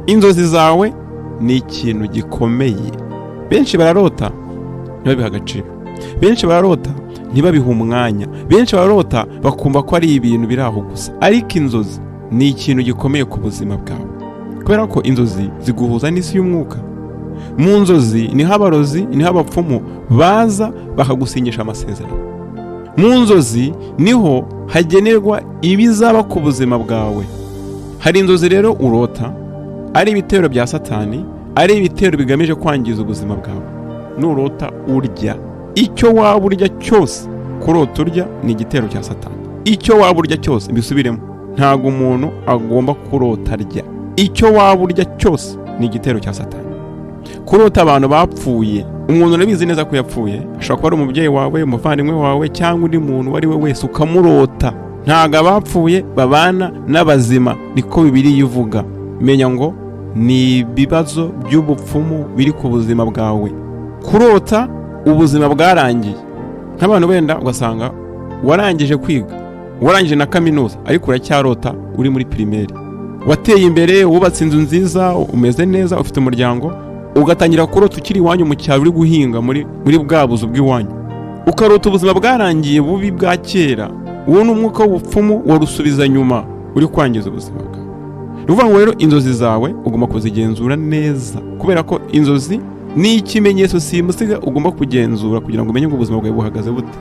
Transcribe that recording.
Inzozi zawe ni ikintu gikomeye. Benshi bararota ntibabihe agaciro, benshi bararota ntibabihe umwanya, benshi bararota bakumva ko ari ibintu biri aho gusa. Ariko inzozi ni ikintu gikomeye ku buzima bwawe, kubera ko inzozi ziguhuza n'isi y'umwuka. Mu nzozi niho abarozi, niho abapfumu baza bakagusinyisha amasezerano. Mu nzozi niho hagenerwa ibizaba ku buzima bwawe. Hari inzozi rero urota ari ibitero bya Satani, ari ibitero bigamije kwangiza ubuzima bwawe. Nurota urya, icyo waba urya cyose, kurota urya ni igitero cya Satani. Icyo waba urya cyose, mbisubiremo, ntabwo umuntu agomba kurota arya. Icyo waba urya cyose ni igitero cya Satani. Kurota abantu bapfuye, umuntu urabizi neza ko yapfuye, ashobora kuba ari umubyeyi wawe, umuvandimwe wawe cyangwa undi muntu uwo ari we wese, ukamurota. Ntabwo abapfuye babana n'abazima, niko Bibiliya ivuga. Menya ngo ni ibibazo by'ubupfumu biri ku buzima bwawe. Kurota ubuzima bwarangiye, nk'abantu wenda ugasanga warangije kwiga, warangije na kaminuza, ariko uracyarota uri muri primaire. Wateye imbere, wubatse inzu nziza, umeze neza, ufite umuryango, ugatangira kurota ukiri iwanyu mu cyaro, uri guhinga muri bwa buzu bw'iwanyu, ukarota ubuzima bwarangiye bubi bwa kera. Uwo ni umwuka w'ubupfumu warusubiza nyuma, uri kwangiza ubuzima bwawe. Ni ukuvuga ngo rero inzozi zawe ugomba kuzigenzura neza, kubera ko inzozi ni ikimenyetso simusiga ugomba kugenzura kugira ngo umenye ngo ubuzima bwawe buhagaze bute.